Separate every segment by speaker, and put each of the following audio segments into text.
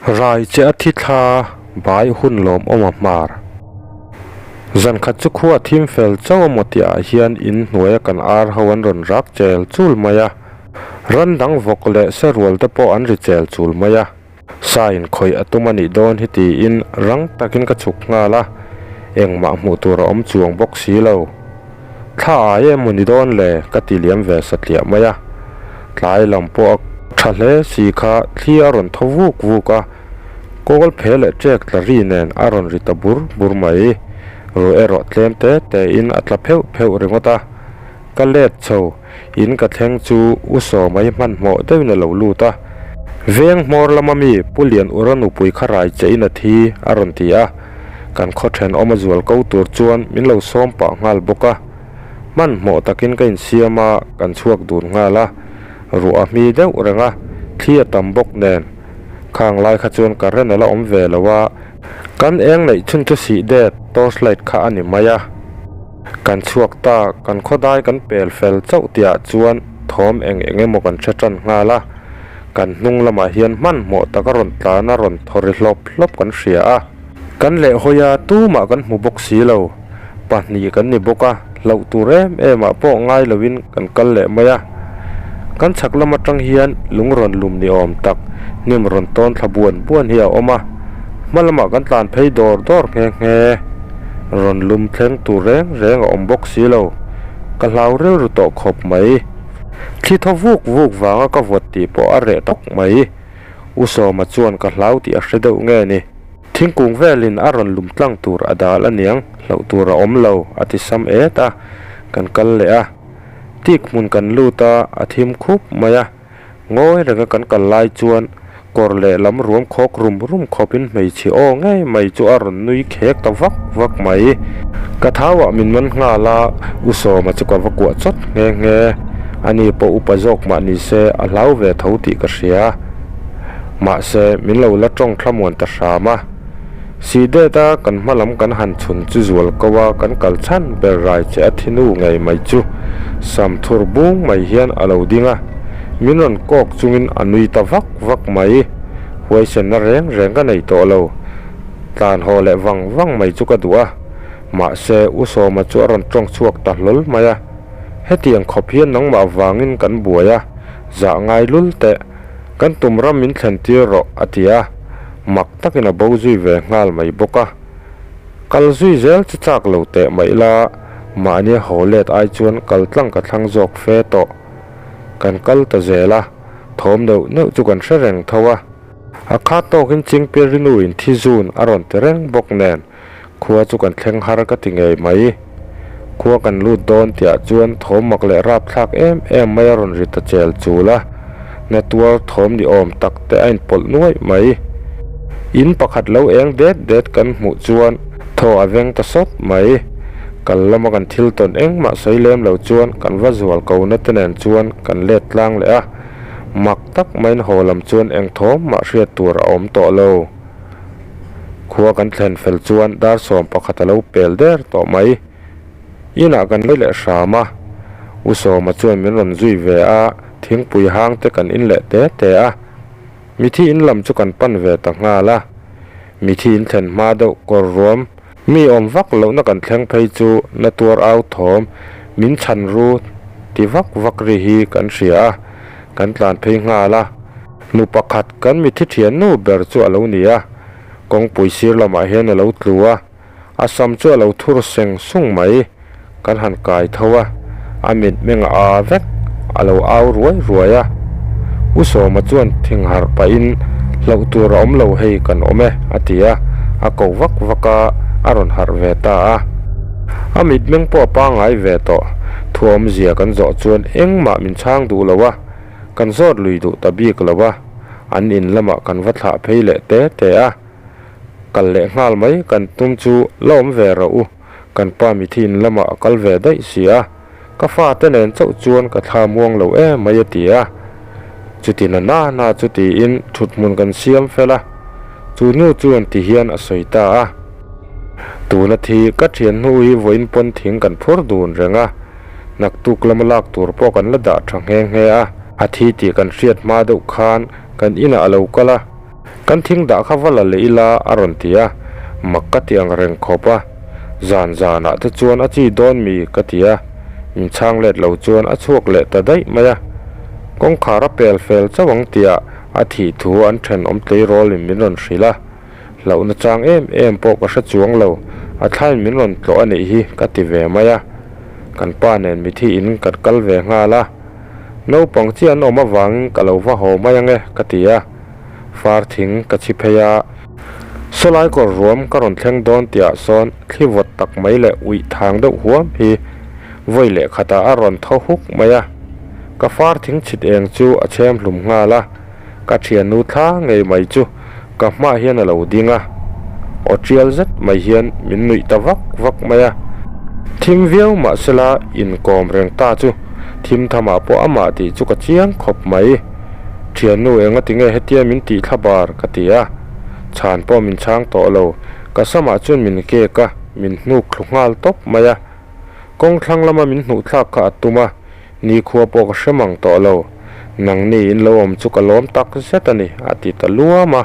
Speaker 1: Rai che a thi thla bai hun lawmawm a hmar. Zan khat chu khua thim fel chauh a maw tih ah hian in hnuaia kan ar ho an rawn rak chel chul mai a. Ran dang vawk leh sarual te pawh an ri chel chul mai a. Sa in khawih a tum a nih dawn hi tiin rang takin ka chhuk nghal a, engmah hmuh tur a awm chuang bawk si lo. Thla ai emaw ni dawn le ka ti liam ve satliah mai a, tlai lam pawh a tha hle si kha thli a rawn thaw vuk vuk a, kawl phe leh ṭek tla ri nen a rawn ri ta bur bur mai. Ruah erawh tlem te te in a tla pheuh pheuh ringawt a, ka let chho in ka thleng chu u Sawma hi hmanhmawh deuhin a lo lut a, Veng hmawr lama mi Pu Lian Ura nupui kha rai che in a thi a rawn ti a. Kan khaw thenawm a zual ko tur chuan min lo sawm pah nghal bawk a. Hmanhmawh takin ka insiam a, kan chhuak dun nghal a. Ruah a hmi deuh reng a, thli a tam bawk nen. Khang lai kha chuan current a la awm ve lo a, kan eng neih chhun chu sih det torch light kha a ni mai a. Kan chhuak ta, kan khawdai kan pel fel chauh tihah chuan thawm eng eng emaw kan hre tan nghal a. Kan hnung lamah hian hmanhmawh taka rawn tlan a rawn thaw ri hlawp hlawp kan hria a. Kan lehhawi a, tumah kan hmu bawk si lo. Pahnih kan ni bawk a, hlauh tur em em ah pawh ngai loin kan kal leh mai a. Kan chhak lam atang hian lung rawn lum ni awm tak hnim rawn tawn thla buan buan hi a awm a. Hma lamah kan tlan phei dawr dawr nghe nghe. Rawn lum thleng tur reng reng a awm bawk si lo. Ka hlau rilru tawh khawp mai. Thli thaw vuk vuk vanga ka vawt tih pawh a reh tawk mai. U Sawma chuan ka hlau tih a hre deuh nge ni. Thingkung velin a rawn lum tlang tur a dal aniang, hlauh tur a awm lo, a ti sam et a. Kan kal leh a. Tik hmun kan lut a, a thim khup mai a. Ngawi renga kan kal lai chuan kawr leh lam ruam khawk rum rum khawpin hmeichhe aw ngei mai chu a rawn nui khek ta vak vak mai. Ka thauah min man nghal a, U Sawma chu ka va kuah chawt nghe nghe. Ani pawh upa zawk mah ni se a hlau ve tho tih ka hria. Mahse, min lo la tawng thlamuan ta hram a. Sihdet a kan hma lam kan han chhun chu zual ko a, kan kal chhan ber rai che a thinu ngei mai chu sam thur bung mai hian a lo ding a, min rawn kawk chungin a nui ta vak vak mai. Huaisenna reng reng ka nei tawh lo. Tlan haw leh vang vang mai chu ka duh a, mahse U Sawma chu a rawn tawng chhuak ta hlawl mai a, Hetiang khawp hian nangmah vangin kan buai a, zah ngai lul teh. Kan tum ram min thlen tir rawh, a ti a. Mak takin a bo zui ve nghal mai bawk a. Kal zui zel chu chak lo teh mai ila, mahni a haw let ai chuan kal tlang ka thlang zawk fe tawh. Kan kal ta zel a, thawm neuh neuh chu kan hre reng tho a. A khat tawkin Chingpirinu in thi zun a rawn ti reng bawk nen, khua chu kan thleng har ka ti ngei mai. Khua kan lut dawn tihah chuan thawm mak leh rapthlak em em mai a rawn ri ta chel chul a, na tuar thawm ni awm tak te a inpawlh nuaih mai. In pakhat lo eng det det kan hmuh chuan thaw a veng ta sawt mai. Kal lama kan thil tawn engmah sawi lem lo chuan kan va zual ko na te nen chuan kan let tlang leh a, mak tak maiin haw lam chuan eng thawm mah hriat tur a awm tawh lo. Khua kan thlen fel chuan dar 11 a lo pel der tawh mai. Inah kan lei leh hram a, U Sawma chuan min rawn zui ve a, thingpui hang te kan in leh te te a. Mithi in lam chu kan pan ve ta nghal a. Mithi in thlen hma deuh kawr ruam, mi awm vak lohna kan thleng phei chu na tuar au thawm, min chhan ru ti vak vak ri hi kan hria a, kan tlan phei nghal a. Nu pakhat kan mithi thian nu ber chu a lo ni a, kawngpui sir lamah hian a lo tlu a, a sam chu a lo thur seng sung mai, kan han kai tho a, a mit meng a aa vek, a lo au ruai ruai a. U Sawma chuan thing harh pahin hlauh tur a awm lo hei kan awm e a ti a, a ko vak vak a, a rawn harh ve ta a. A mit meng pawh a pangngai ve tawh, thuawmzia kan zawh chuan engmah min chhang duh lo a. Kan zawt lui duh ta bik lo a, an in lamah kan va thlah phei leh te te a. Kal leh nghal mai kan tum chu la awm ve rawh u, kan pa mithi in lamah a kal ve daih si a, ka fate nen chauh chuan ka thla muang lo em mai a ti a. Chuti na na na chu tiin thut hmun kan siam fel a, chu nu chuan ti hian a sawi ta a. Tuna thi ka thian hnu hi vawiin pawn thing kan phur dun reng a. Naktuk lama lak tur pawh kan la dah tha nghe nghe a. A thi tih kan hriat hma deuh khan kan inah a lo kal a. Kan thing dah kha va la leh ila a rawn ti a, mak ka ti ang reng khawp a. Zan zanah te chuan a chi dawn mi ka ti a, min chhang let lo chuan a chhuak leh ta daih mai a. Kawngkhar a pel fel chauh ang tihah a thih thu an thenawm tleirawl in min rawn hrilh a. Hlauhna chang em em pawh ka hre chuang lo, a thlain min rawn tlawh a nih hi ka ti ve mai a. Kan pa nen mithi in kan kal ve nghal a. Naupang chiah an awm avangin ka lo va haw mai ange ka ti a. Far thing ka chhi phei a. Sawlai kawr ruam ka rawn thleng dawn tihah sawn thli vawt tak mai leh uih thang deuh huam hi vawi leh khatah a rawn thaw huk mai a. Ka far thing chhit eng chu a chhem hlum nghal a. Ka thiannu thla ngei mai chu ka hmaah hian a lo ding a, aw tial zet mai hian min nuih ta vak vak mai a. Thim viau mahsela inkawm reng ta chu thim thamah pawh amah tih chu ka chiang khawp mai. Thiannu enga tinge hetia min tih thla bar ka ti a, chhan pawh min chhang tawh lo, ka samah chuan min kek a, min hnuk thlu nghal tawp mai a. Kawng thlang lama min hnuh thlak kha a tum a, Nikhua pawh ka hre mang tawh lo. Nangni in lo awm chu ka lawm tak zet a ni, a ti ta luam a.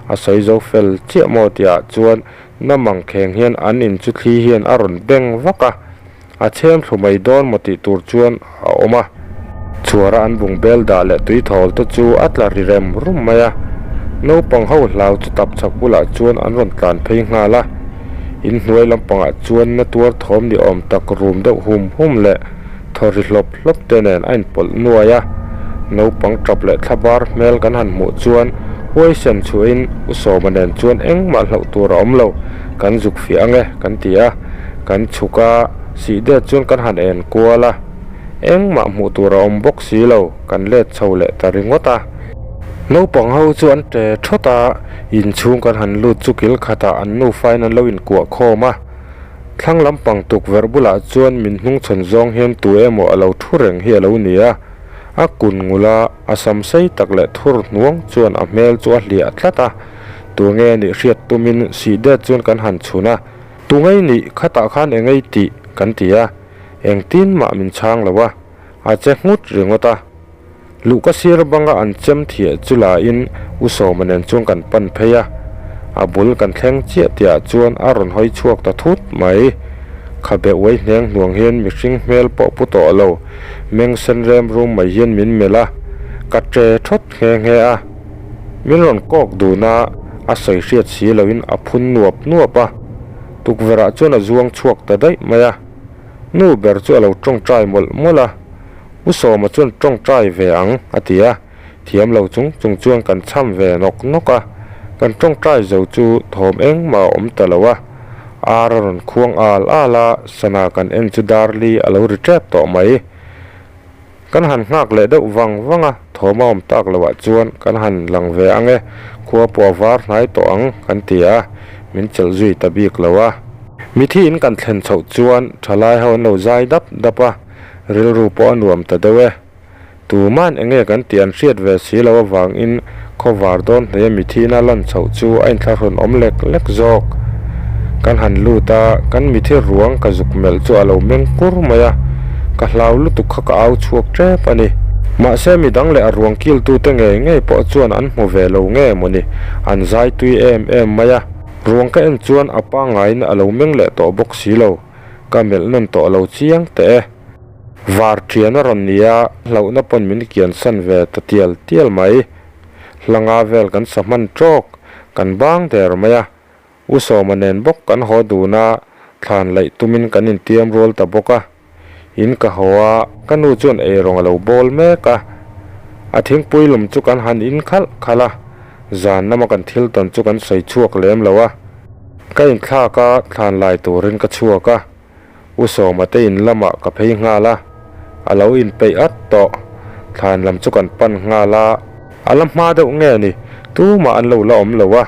Speaker 1: A sawi zo fel chiah maw tihah chuan na mang kheng hian an in chu thli hian a rawn beng vak a. A chhem thlu mai dawn maw tih tur chuan a awm a. Chhuara an bung bel dah leh tui thawl te chu a tla ri rem rum mai a. Naupang ho hlau chu tap chhak bulah chuan an rawn tlan phei nghal a. In hnuai lampangah chuan na tuar thawm ni awm tak rum deuh hum hum leh Thaw ri hlawp hlawp te nen a inpawlh nuai a, naupang tap leh thla bar hmel kan han hmuh chuan huaisen chhuahin U Sawma nen chuan engmah hlauh tur a awm lo, kan zuk fiah ange kan ti a, kan chhuk a, sih det chuan kan han en kual a, engmah hmuh tur a awm bawk si lo, kan let chho leh ta ringawt a. Naupang ho chu an ṭe ṭhawt a, inchhung kan han lut chu kil khatah an nufain an lo inkuah khawm a. Thlang lampang tukverh bulah chuan min hnungchhawn zawng hian tu emaw a lo thu reng hi a lo ni a, a kun ngul a, a sam sei tak leh thur hnuang chuan a hmel chu a hliah tlat a, tu nge a nih hriat tumin sih det chuan kan han chhun a, tu ngei nih khatah khan engei tih kan ti a, engtin mah min chhang lo a, a che nghut ringawt a. Luhka sir banga an chem thiah chu la in U Sawma nen chuan kan pan phei a, a bul kan thleng chiah tihah chuan a rawn hawi chhuak ta thut mai. Khabe uai hneng hnuang hian mihring hmel pawh pu tawh lo, meng sen rem rum mai hian min melh a, ka che thawt nghe nghe a. Min rawn kawk dun a, a sawi hriat si loin a phun nuap nuap a, tukverh ah chuan a zuang chhuak ta daih mai a. Nu ber chu a lo tawngtai mawlh mawlh a. U Sawma chuan tawngtai ve ang a ti a, thiam lo chung chung chuan kan chham ve nawk nawk a, kan tawngtai zo chu thawm engmah a awm ta lo a, ar a rawn khuang al al a, sana kan en chu Darli a lo ri tep tawh mai. Kan han nghak leh deuh vang vang a, thawm a awm tak loh ah chuan kan han lang ve ang e, khua pawh a var hnai tawh ang kan ti a, min chelh zui ta bik lo a. Mithi in kan thlen chhoh chuan thalai ho an lo zai dap dap a. Rilru pawh a nuam ta deuh e. Tuman enge kan tih an hriat ve si lo avangin khawvar dawn hleia mithina lan chhoh chu a inthlahrun awm lek lek zawk. Kan han lut a, kan mithi ruang ka zuk melh chu a lo meng kur mai a, ka hlau lutuk kha ka au chhuak tep a ni. Mahse midang leh a ruang kiltute ngei ngei pawh chuan an hmu ve lo nge mawni, an zai tui em em mai a. Ruang ka en chuan a pangaiin a lo meng leh tawh bawk si lo. Ka melh nawn tawh lo chiang teh e. Var thian a rawn ni a, hlauhna pawn min kian san ve ta tial tial mai. Hlanga vel kan sa hman tawk, kan bang der mai a. U Sawma nen bawk kan haw dun a, thlan laih tumin kan intiam rual ta bawk a. In ka haw a, ka nu chuan eirawng a lo bawl mek a. A thingpui lum chu kan han in khalh khalh a, zan lama kan thil tawn chu kan sawi chhuak lem lo a. Ka inthlak a, thlan lai turin ka chhuak a, U Sawma te in lamah ka phei nghal a, a lo inpeih at tawh. Thlan lam chu kan pan nghal a, a la hma deuh nge ni, tumah an lo la awm lo a.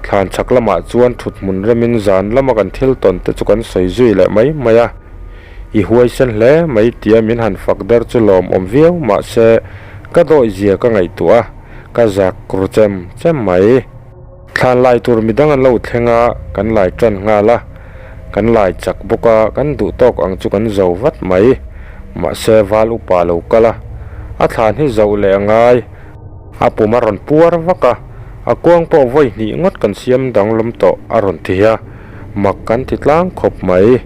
Speaker 1: Thlan chhak lamah chuan thut hmun remin zan lama kan thil tawn te chu kan sawi zui leh mai mai a. I huaisen hle mai tia min han fak der chu lawmawm viau mahse ka dawihzia ka ngaihtuah a, ka zak ru chem chem mai. Thlan lai tur midang an lo thleng a, kan lai tan nghal a, kan lai chak bawk a, kan duh tawk ang chu kan zo vat mai. Mahse val upa lo kal a, a thlan hi zoh leh a ngai. A pum a rawn puar vak a, A kuang pawh vawi hnih ngawt kan siam danglam tawh a rawn ti a, mak kan ti tlang khawp mai.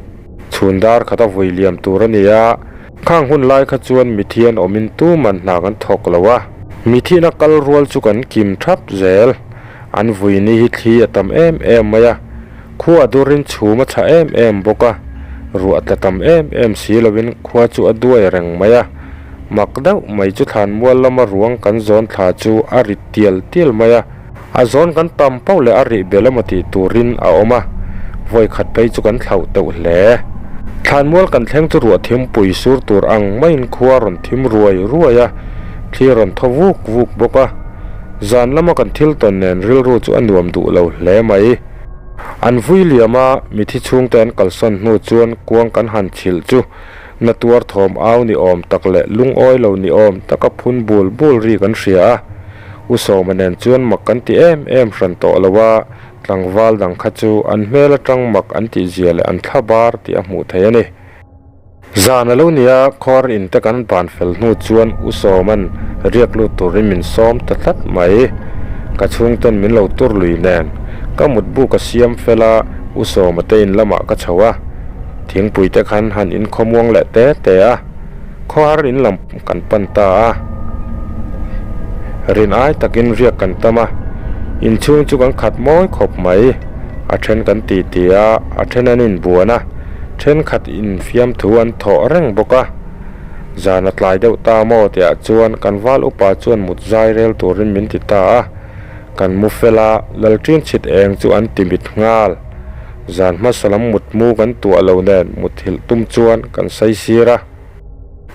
Speaker 1: Chhun dar khat a vui liam tur a ni a, khang hun lai kha chuan mithian awmin tuman hna kan thawk lo a. Mithina kal rual chu kan kim thap zel. An vui ni hi thli a tam em em mai a, khua a durin chhum a chhah em em bawk a, ruah tla tam em em si lovin khua chu a duai reng mai a. Mak deuh mai chu thlanmual lama ruang kan zawn thla chu a rit tial tial mai a, a zawn kan tam pauh leh a rih bel emaw tih turin a awm a, vawi khat phei chu kan thlauh teuh hle. Thlanmual kan thleng chu ruah thimpui sur tur ang maiin khua rawn thim ruai ruai a, thli rawn thaw vuk vuk bawk a. Zan lama kan thil tawn nen rilru chu a nuam duh lo hle mai. An vui liam a, mithi chhungte an kalsan hnu chuan kuang kan han chhilh chu na tuar thawm au ni awm tak leh lungawi lo ni awm taka phun bul bul ri kan hria a. U Sawma nen chuan mak kan ti em em hran tawh lo a, tlangval dang kha chu an hmel atang mak an tih zia leh an thla bar tih a hmuh theih a ni. Zan a lo ni a, khawr in te kan ban fel hnu chuan U Sawma'n riak lut turin min sawm ta tlat mai. Ka chhungten min lo tur lui nen ka mutbu ka siam fel a, U Sawma te in lamah ka chho a. Thingpui te khan han inkhawmuang leh te te a, khawhar in lam kan pan ta a. Rin ai takin riak kan tam a, inchhung chu kan khat mawi khawp mai. A then kan ti ti a, a then an inbuan a, thenkhat infiamthu an thawh reng bawk a. Zan a tlai deuh ta maw tihah chuan kan val upa chuan mut zai rel turin min ti ta a, kan mu fel a, Lalṭin chhit eng chu an ti mit nghal. Zan hmasa lam mutmu kan tuah lo nen muthilh tum chuan kan sai sir a.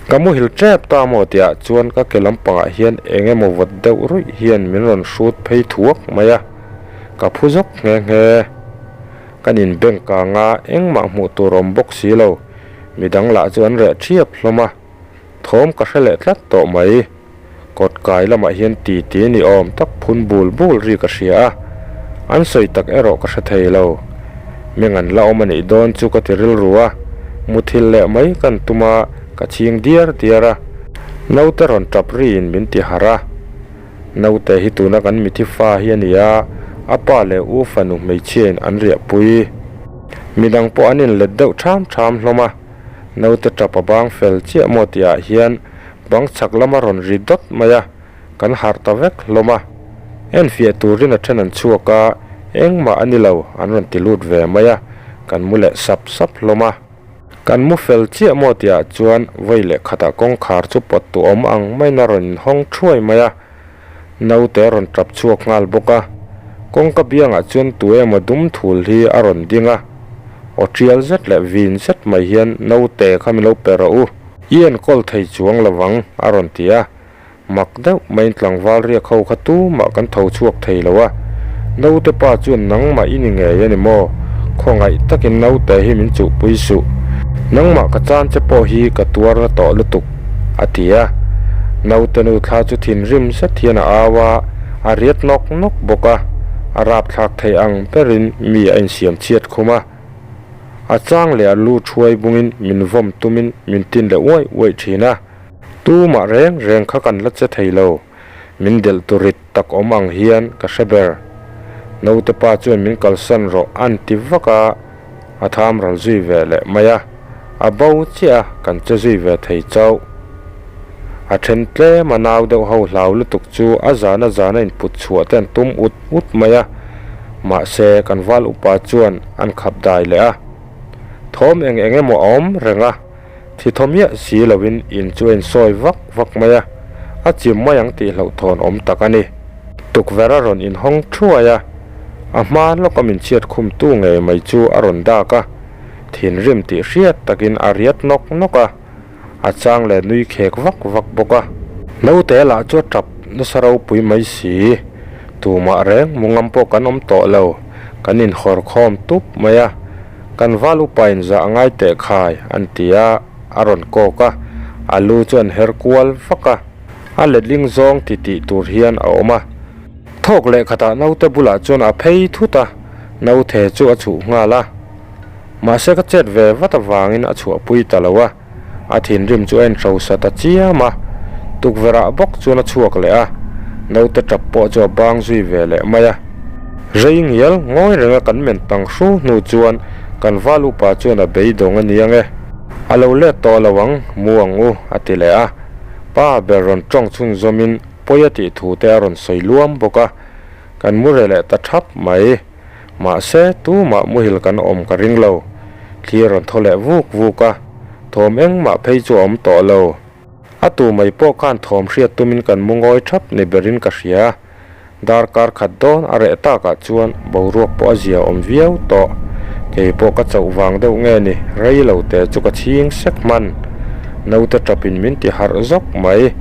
Speaker 1: Ka muhil tep ta maw tihah chuan ka ke lampangah hian eng emaw vawt deuh ruih hian min rawn hrut phei thuak mai a, ka phu zawk nghe nghe. Kan inbeng kang a, engmah hmuh tur awm bawk si lo, midang lah chu an reh thiap hlawm a. Thawm ka hre leh tlat tawh mai. Kawt kai lamah hian ti ti ni awm tak phun bul bul ri ka hria a, an sawi tak erawh ka hre thei lo. Meng an la awm a nih dawn chu ka ti rilru a, muthilh leh mai kan tum a, ka chhing diar diar a. Naute rawn tap riin min ti harh a. Naute hi tuna kan mithi fa hi a ni a, a pa leh u fanu hmeichhiain an riahpui. Midang pawh an inlet deuh ṭham ṭham hlawm a. Naute tap a bang fel chiah maw tihah hian bang chhak lama rawn ri dawt mai a, kan harh ta vek hlawm a. Enfiah turin a then an chhuak a, engmah a ni lo an rawn ti lut ve mai a, kan mu leh sap sap hlawm a. Kan mu fel chiah maw tihah chuan vawi leh khatah kawngkhar chu pawt tu awm ang maiin a rawn inhawng thuai mai a, naute a rawn tap chhuak nghal bawk a. Kawngka biangah chuan tu emaw dum thul hi a rawn ding a, aw tial zet leh vin zet mai hian naute kha min lo pe rawh u. I enkawl thei chuang lo vang, a rawn ti a. Mak deuh maiin tlangval riak ho kha tumah kan tho chhuak thei lo a. Naute pa chuan nangmah i ni ngei a ni maw? Khawngaih takin naute hi min chuhpui suh. Nangmah ka chan che pawh hi ka tuar na tawh lutuk, a ti a. Naute nu thla chu thinrim zet hian a au a, a riat nawk nawk bawk a. A rapthlak thei ang berin mi a insiam chhiat khum a. A chang leh a lu thuai bungin min vawm tumin min tin leh uaih uaih thin a. Tumah reng reng kha kan la che thei lo. Min delh tu rit tak awm ang hian ka hre ber. Naute pa chuan min kalsan rawh an ti vak a, a tham ral zui ve leh mai a. A bo chiah a, kan che zui ve thei chauh. A then tlem a nau deuh ho hlau lutuk chu a zana zana input chhuah te an tum ut ut mai a, mahse kan val upa chuan an khap dai leh a. Thawm eng eng emaw a awm reng a, thi thaw miah si lovin in chu a insawi vak vak mai a, a chim mai ang tih hlauhthawn awm tak a ni. Tukverh a rawn inhawng thuai a, a hma lawka min chhiat khum tu ngei mai chu a rawn dak a, thinrim tih hriat takin a riat nawk nawk a. A chang leh nui khek vak vak bawk a. Naute lah chu a tap nasa ropui mai si. Tumah reng mu ngam pawh kan awm tawh lo. Kan inhawr khawm tup mai a. Kan val upa in zah ngai teh khai an ti a, a rawn kawk a. A lu chu an her kual vak a. A letling zawng ti tih tur hian a awm a. Thawk leh khatah naute bulah chuan a phei thut a, nauthe chu a chhuh nghal a. Mahse ka chet ve vat avangin a chhuahpui ta lo a, a thinrim chu a inhrosa ta chiam a, tukverh ah bawk chuan a chhuak leh a. Naute tap pawh chu a bang zui ve leh mai a. Rei ngial ngawi renga kan men tang hru hnu chuan kan val upa chuan a beidawng a ni ang e. A lo let tawh lo ang, mu ang u, a ti leh a. Pa ber rawn tawng chhunzawmin pawi a tih thu te a rawn sawi luam bawk a. Kan mu re leh ta thap mai. Mahse, tumah muhil kan awm ka ring lo. Thli a rawn thaw leh vuk vuk a, thawm engmah phei chu a awm tawh lo. A tu mai pawh khan thawm hriat tumin kan mu ngawi thap ni berin ka hria. Darkar khat dawn a reh takah chuan boruak pawh a zia awm viau tawh. Kei pawh ka chauh vang deuh nge ni, rei lo te chu ka chhing sek hman. Naute tapin min ti harh zawk mai.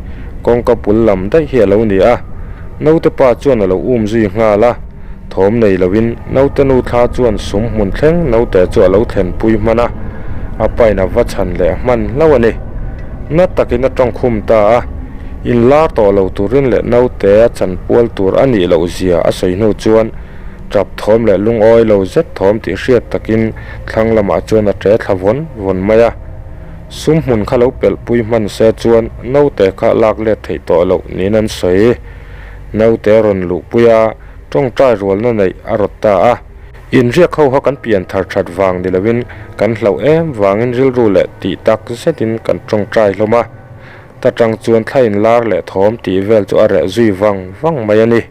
Speaker 1: Kawngka bul lam daih hi a lo ni a. Naute pa chuan a lo um zui nghal a. Thawm nei loin naute nu thla chuan sum hmun thleng naute chu a lo thlenpui hman a, a pain a va chhan leh hman hlauh a ni. Na takin a tawngkhum ta a, inlar tawh lo turin leh naute a chanpual tur a nih loh zia a sawi hnu chuan tap thawm leh lungawi lo zet thawm tih hriat takin thlang lamah chuan a ṭe thla vawn vawn mai a. Sum hmun kha lo pelhpui hman se chuan naute kha lak let theih tawh loh niin an sawi. Naute rawn luhpui a, tawngtai rualna neih a rawt ta a. Inriak ho kha kan pian thar that vang ni loin kan hlauh em vangin rilru leh tih tak zetin kan tawngtai hlawm a. Ta tang chuan thla inlar leh thawm tih vel chu a reh zui vang vang mai a ni.